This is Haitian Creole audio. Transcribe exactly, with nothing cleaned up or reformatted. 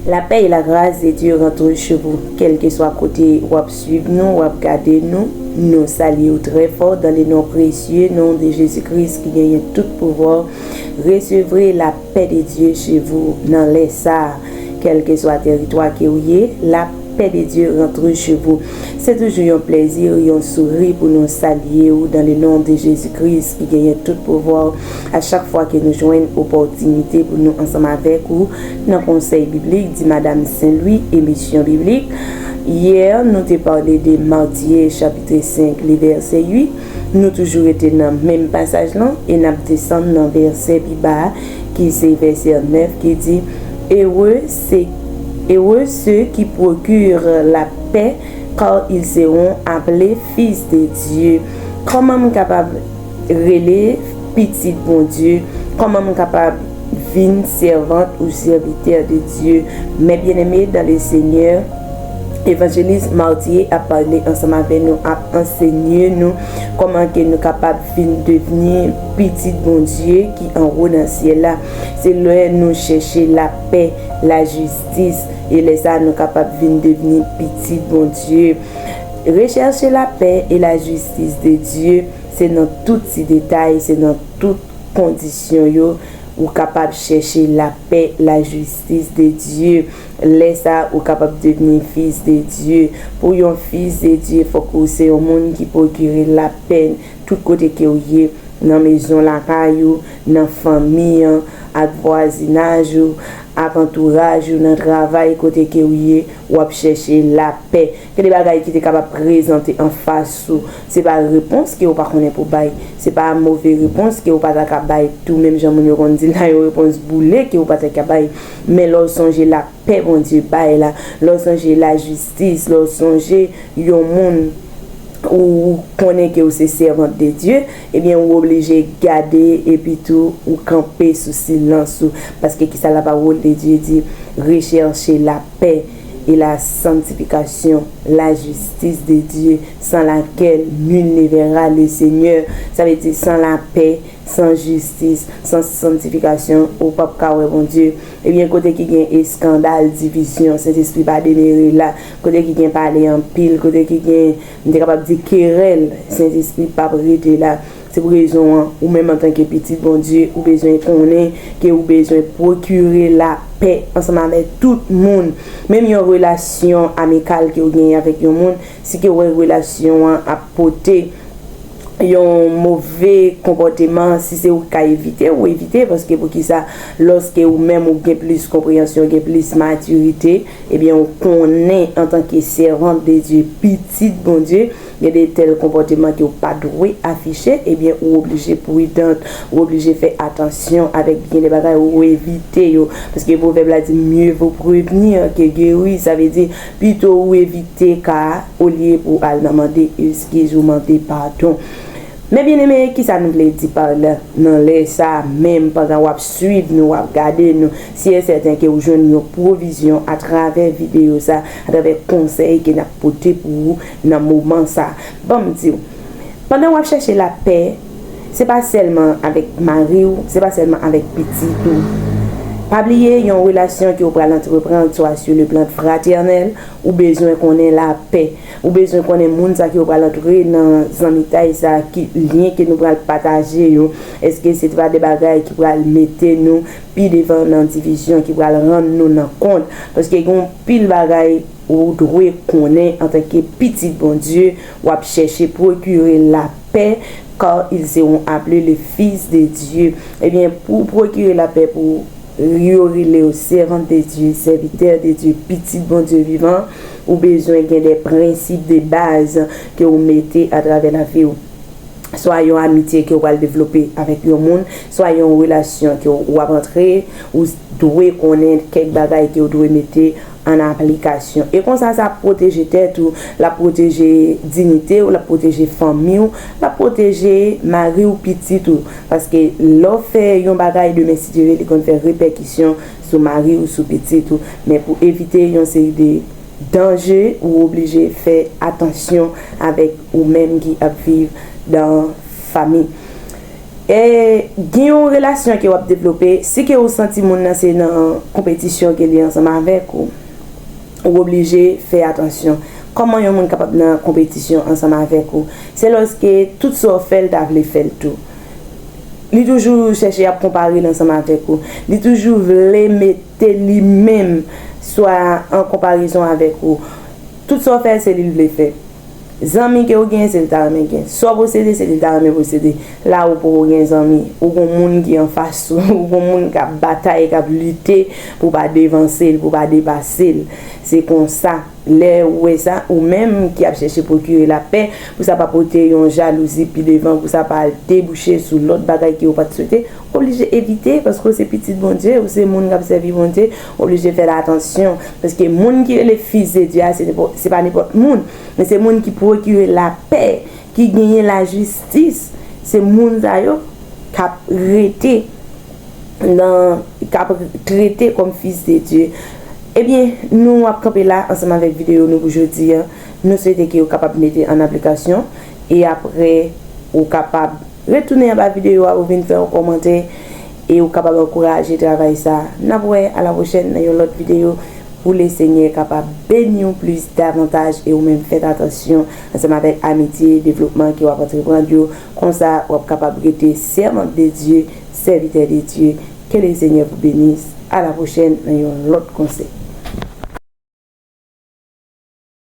La paix et la grâce de Dieu rentre chez vous. Kèlkeswa kote w ap swiv nou, w ap gade nou, nou salye w trè fò dans le nom précieux, nom de Jésus-Christ ki genyen tout pouvwa. Resevre la paix de Dieu chez vous nan lè sa a. Kèlkeswa tèritwa ke w ye, la paix de Dieu rentre chez vous. Se toujou yon plèzi, yon souri pou nou salye w dans le nom de Jésus-Christ ki genyen tout pouvwa. A chak fwa ke nou jwenn opòtinite pou nou ansanm avèk ou nan konsèy biblik di Madanm Sen Lwi, emisyon biblik. Yè, nou te pale de Matye chapit senk, li vèsè uit. Nou toujou rete nan menm pasaj lan e n ap desann nan vèsè pi ba a, ki se vèsè nèf, ki di: Heureux ceux, heureux ceux qui procurent la paix, car ils seront appelés fils de Dieu. Kòman m kapab rele pitit Bondye? Kòman m kapab vin sèvant ou sèvitè de Dieu? Mes bien-aimés dans le Seigneur, Evanjelis Matye ap pale ansanm avè nou, ap ansenye nou kòman ke nou kapab vin devni pitit Bondye ki anwo nan syèl la. Se lè nou chèche lapè, lajistis, e lè sa a nou kapab vin devni pitit Bondye. Recherchez la paix et la justice de Dieu, se nan tout ti detay, se nan tout kondisyon yo, ou kapab chèche lapè, lajistis de Dye. Lè sa a, ou kapab devni fis de Dye. Pou yon fis de Dye, fòk ou se yon moun ki pwokire lapè tout kote ke w ye, nan mezon lakay ou, nan fanmi an, ak vwazinaj ou, ak antouraj ou, nan travay kote ke w ye, w ap chèche lapè. Gen de bagay ki te kapab prezante anfas ou. Se pa repons ke w pa konnen pou bay. Se pa move repons ke w pa ta ka bay tou, menm jan moun yo konn di la, yon repons boule ke w pa ta ka bay. Men lè w sonje lapè Bondye bay la, lè w sonje lajistis, lè w sonje yon moun ou konnen ke w se sèvant de Dye, ebyen, ou oblije gade epi tou ou kanpe sou silans ou. Paske kisa la parole de Dieu dit? Recherchez la paix et la sanctification, la justice de Dieu, sans laquelle nul ne verra le Seigneur. Sa vle di, san lapè, san jistis, san santifikasyon, ou p ap ka wè Bondye. Ebyen, kote ki gen eskandal, divizyon, Sentespri pa demere la. Kote ki gen pale anpil, kote ki gen, m te kapab di, kerèl, Sentespri p ap rete la. Se pou rezon an, ou menm antanke pitit Bondye, ou bezwen konnen ke ou bezwen pwokire lapè ansanm avèk tout moun. Menm yon relasyon amikal ke w genyen avèk yon moun, si ke w wè relasyon an ap pote yon move konpòteman, si se ou k ka evite, ou evite, paske poukisa, lòske ou menm ou gen plis konpreyansyon, gen plis matirite, ebyen, ou konnen antanke sèvant de Dye, pitit Bondye, gen de tèl konpòteman ke w pa dwe afiche, ebyen, ou oblije pridant, ou oblije fè atansyon avèk gen de bagay, ou evite yo. Paske pwovèb la di, mieux vaut prévenir que guérir. Sa vle di, pito ou evite ka a, olye pou w al nan mande eskiz ou mande padon. Men byeneme, kisa nou vle di pa la? Nan lè sa a menm, pandan w ap swiv nou, w ap gade nou, si e sèten ke w jwenn yon pwovizyon atravè videyo sa, atravè konsèy ke n ap pote pou ou nan moman sa. Ban m di w, pandan w ap chèche lapè, se pa sèlman avèk mari w, se pa sèlman avèk pitit ou. Pa bliye, yon relasyon ke w pral antreprann, swa sur le plan fraternel, ou bezwen konnen lapè. Ou bezwen konnen moun sa ke w pral antre nan zanmitay sa, ki lyen ke nou pral pataje yo. Èske se pa de bagay ki pral mete nou pi devan nan divizyon, ki pral rann nou nan kont? Paske gen yon pil bagay ou dwe konnen antanke pitit Bondye, w ap chèche pwokire lapè, car ils seront appelés les fils de Dieu. Ebyen, pou pwokire lapè pou yo rele w sèvant de Dye, sèvitè de Dye, pitit Bondye vivan, ou bezwen gen de prensip de baz ke w mete atravè lavi w. Swa yon amitye ke w pral devlope avèk yon moun, swa yon relasyon ke w ap antre, ou dwe konnen kèk bagay ke w dwe mete an aplikasyon. E konsa, sa ap pwoteje tèt ou, l ap pwoteje diyite w, l ap pwoteje fanmi w, l ap pwoteje mari w, pitit ou. Paske lè w fè yon bagay, demen, si Dye vle, li konn fè repèkisyon sou mari w, sou pitit ou. Men pou evite yon seri de danje, ou oblije fè atansyon avèk ou menm ki ap viv dan fanmi. E gen yon relasyon ke w ap devlope, si ke ou santi moun nan se nan konpetisyon ke li ansanm avèk ou, ou oblije fè atansyon. Kòman yon moun kapab nan konpetisyon ansanm avèk ou? Se lòske tout sa w fè l ta vle fè l tou. Li toujou chèche ap konpare l ansanm avèk ou. Li toujou vle mete li menm swa an konparezon avèk ou. Tout sa w fè, se li l vle fè. Zanmi ke w genyen, se li ta renmen gen. Sa w posede, se li ta renmen posede. La ou poko gen zanmi, ou gon moun ki anfas ou, ou gon moun k ap batay, k ap lite pou pa devanse l, pou pa depase l. Se konsa, lè ou wè sa, ou menm ki ap chèche pwokire lapè, pou sa pa pote yon jalouzi pi devan, pou sa pa al debouche sou lòt bagay ke ou pa t swete, oblije evite, paske ou se pitit Bondye, ou se moun k ap sèvi Bondye, oblije fè atansyon, paske moun ki rele fis de Dye a, se nenpò-, se pa nenpòt moun. Men se moun ki pwokire lapè, ki genyen lajistis. Se moun sa yo k ap rete nan, k ap trete kòm fis de Dye. Ebyen, nou ap kanpe la ansanm avèk videyo nou pou jodi a. Nou swete ke ou kapab mete an aplikasyon e apre ou kapab retounen anba videyo a, ou vin fè yon kòmantè e ou kapab ankouraje travay sa. N ap wè a la pwochèn nan yon lòt videyo pou Lesenyè kapab beni w plis davantaj e ou menm fèt atansyon ansanm avèk amitye, devlopman ke w ap antreprann yo. Konsa, w ap kapab rete sèvant de Dye, sèvitè de Dye. Ke Lesenyè vous bénisse. A la pwochèn nan yon lòt konsèy.